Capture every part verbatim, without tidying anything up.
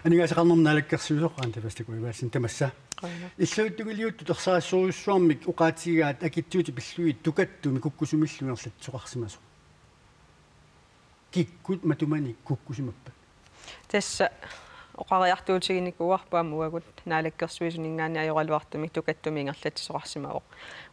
Aningaasaqarnermut naalakkersuisoq Randi Vestergaard Evaldsen tamassa. Qujanaq. Illuatungiliuttut ersarissorujussuarmik oqaatigigaat akitsuutit pillugit tukattumik kukkusumillu ingerlatsisoqarsimasoq. Kikkut matumani kukkusimappat? Tassa oqariartuutiginikuuarput aamma uagut naalakkersuisuninngaanniit ajoraluartumik tukattumik ingerlatsisoqarsimavoq.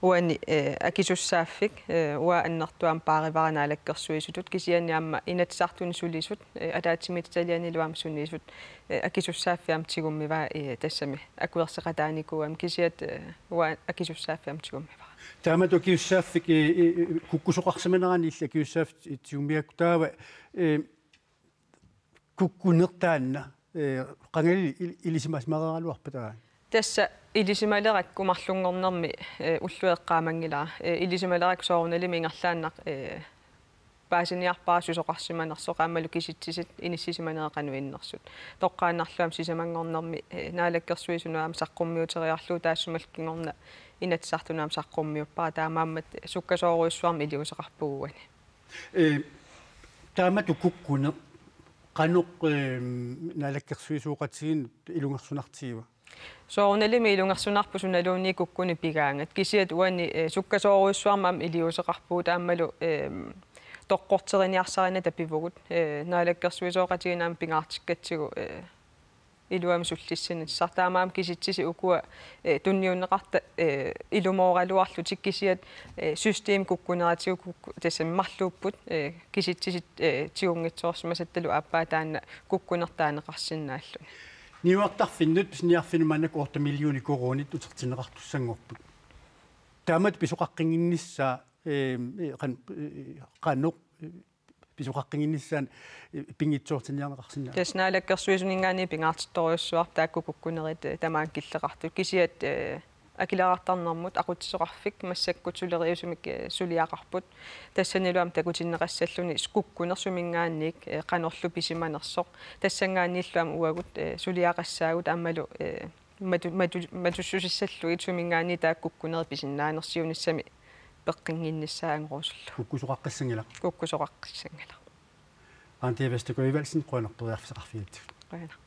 Uani, eh, akisussaaffik, eh, uanga annertuumik paarivara naalakkersuisutut kisianni aamma Inatsisartuni sulisut, eh, ataatsimiititalianilu aamma sulisut, eh, akisussaaffik aamma tigummivaa, eh, tassami akuerseqataanikuugami kisiat, eh, uanga akisussaaffik aamma tigummivara. Taamatut akisussaaffik, eh, eh, kukkusoqarsimanerani illit akisussaaffik tigummigakku taava, eh, kukkuneq taanna, eh, qangali il-, ilisimasimareeraluarpat taava? Tassa ilisimalerakku marlunngornermi, eh, ulloq eqqaamanngilara. Eh, ilisimalerakku soorunalimi ingerlaannaq, eh, paasiniarpara susoqarsimanersoq aammalu kisitsisit inissisimanerat qanoq innersut. Toqqaannarlu aamma sisamanngornermi, eh, naalakkersuisunut aamma saqqummiuteriarlugu taassumalu kingorna Inatsisartunut aamma saqqummiuppara, taamaammat sukkasoorujussuarmik iliuuseqarpugut uani. Eh, taamatut kukkuneq qanoq, eh, naalakkersuisooqatigiinnut ilungersunartigiva? Soorunalimi ilungersunarpoq sunaluunniit kukkuneq pigaangat. Kisiat uani, eh, sukkasoorujussuarmik aamma iliuuseqarpugut aammalu, eh, toqqorteriniarsarinata pivugut. Eh, naalakkersuisooqatigiinni aamma pingaartikkatsigu, eh, iluamik sullissinissaq. Taamaammat kisitsisit ukua, eh, tunniunneqartut, eh, ilumooraluarlutik kisiat, eh, systemi kukkuneratigut kukku-, tassami marluupput, eh, kisitsisit, eh, tigunngitsoorsimasattalu aappaa taanna kukkuneq taaneqarsinnaalluni. Niuertarfinnut pisiniarfinnut maannakkut otte millioner koruunit utertinneqartussanngorput. Taamatut pisoqaqqinnginnissaa, eh, eh, qan-, eh, qanoq, eh, pisoqaqqinnginnissaanut, eh, pinngitsoortinniarneqarsinnaava? Tassa naalakkersuisuninngaanniit pingaartittorujussuarput taakku kukkunerit, eh, tamaanga killeqartut. Kisiat, eh, Akileraartarnermut Aqutsisoqarfik massakkut suleriusumik, eh, suliaqarput. Tassanilu aamma takutinneqassalluni kukkuneq suminngaanniit, eh, qanorlu pisimanersoq. Tassanngaanniillu aamma uagut, eh, suliaqassaagut aammalu, eh, matu-, matu-, matussusissallugit suminngaanniit taakku kukkunerit pisinnaanersut siunissami peqqinnginnissaat angorusullugu. Kukkusoqaqqissanngilaq. Kukkusoqaqqissanngilaq. Randi Vestergaard Evaldsen, qujanaq periarfissaqarfigigatsigut. Qujanaq.